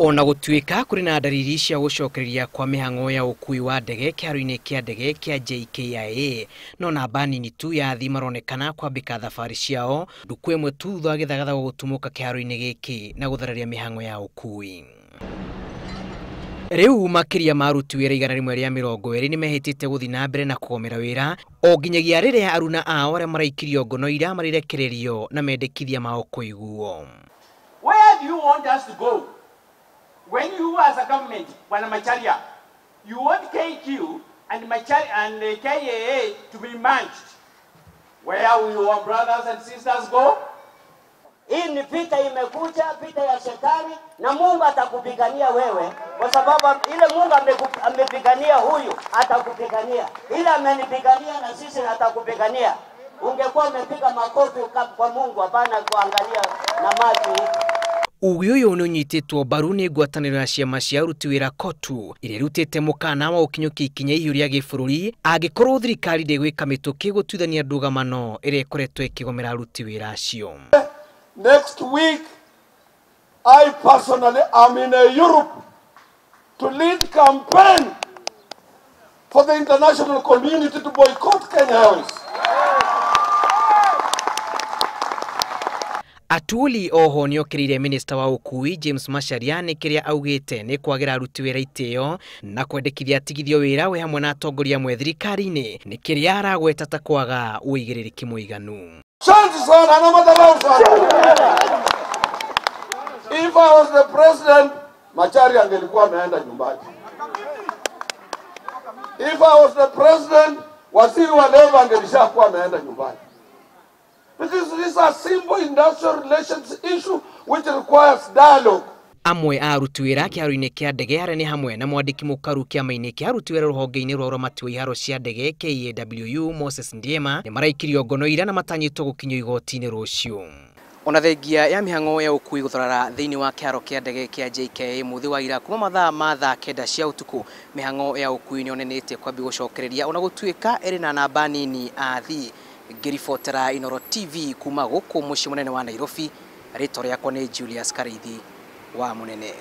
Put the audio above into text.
Ona gũtuĩka kũrĩ na ndariri cia gũcokereria kwa mĩhang'o ya ũkui wa ndege kĩharo-inĩ kĩa ndege kĩa JKIA, no namba nini tu ya athii maronekana kwambĩka thabarĩ ciao ndukũ ĩmwe tu thutha wa gĩthagathago gũtumũka kĩharo-inĩ gĩkĩ na gũthararia mĩhang'o ya ũkui. Rĩu makĩria ma aruti wĩra 120 nĩmehĩtĩte gũthiĩ na mbere na kũgomera wĩra o nginyagia rĩrĩa aruna ao arĩa maraikirio ngono ira marĩrekererio na mendekithia mao kũiguo. Where do you want us to go? When you as a government, Bwana Macharia, you want KQ and Macharia and KAA to be merged. Where will your brothers and sisters go? Hii ni vita imekuja, vita ya shetani, na Mungu atakupigania wewe, kwa sababu ile Mungu amepigania huyu atakupigania, ile amenipigania na sisi atakupigania. Ungekuwa umepiga makofi kwa Mungu, hapana kuangalia na macho hivi. Uge ũyũ nĩ ũnyitĩtwo mbaru nĩ ngwatanĩro ya ciama cia aruti wĩra KOTU ĩrĩa ĩrutĩte mũkana wa gũkinyũkia ikinya ihiũ rĩa gĩbũrũri angĩkorwo thirikari ndĩgwĩka mĩtũkĩ gũtuithania ndũgamano ĩrĩa ĩkoretwo ĩkĩgomera aruti wĩra acio. Next week, I personally am in Europe to lead campaign for the international community to boycott Kenya Airways. Atwoli oho nĩokĩrĩire minista wa ũkui James Macharia nĩ kĩrĩa augĩte nĩ kwagĩra aruti wĩra itĩo na kwendekithia atigithio wĩra we hamwe na atongoria amwe thirikari-inĩ nĩ kĩrĩa aragweta ta kwaga ũigĩrĩrĩki mũiganu. Asante sana na madharau sana. If I was the president, Macharia angelikuwa ameenda nyumbani. If I was the president, waziri wa labor angelishakuwa ameenda nyumbani. Because this is a simple industrial relations issue which requires dialogue. Amwe a aruti wĩra kĩharo-inĩ kĩa ndege arĩa nĩ hamwe na mwandĩki mũkaru kĩama-inĩ kĩa aruti wĩra rũhonge-inĩ rwa ũramati wa iharo cia ndege KAWU Moses Ndiema nĩ maraikirio ngono ira na matanyĩtwo gũkinyio igoti-inĩ rũciũ. Ona thengia ya mĩhang'o ya ũkui gũtharara thĩinĩ wa kĩharo kĩa ndege kĩa JKIA mũthĩ wa ira kuma mathaa ma thaa 9 cia ũtukũ, mĩhang'o ya ũkui nĩyonanĩtie kwambia gũcokereria ona gũtuĩka ĩrĩ na namba nini athii. Ngĩribotera Inooro TV kuma gũkũ mũciĩ mũnene wa Nairobi, rĩtwa rĩakwa nĩ Julius Kariithi wa Mũnene.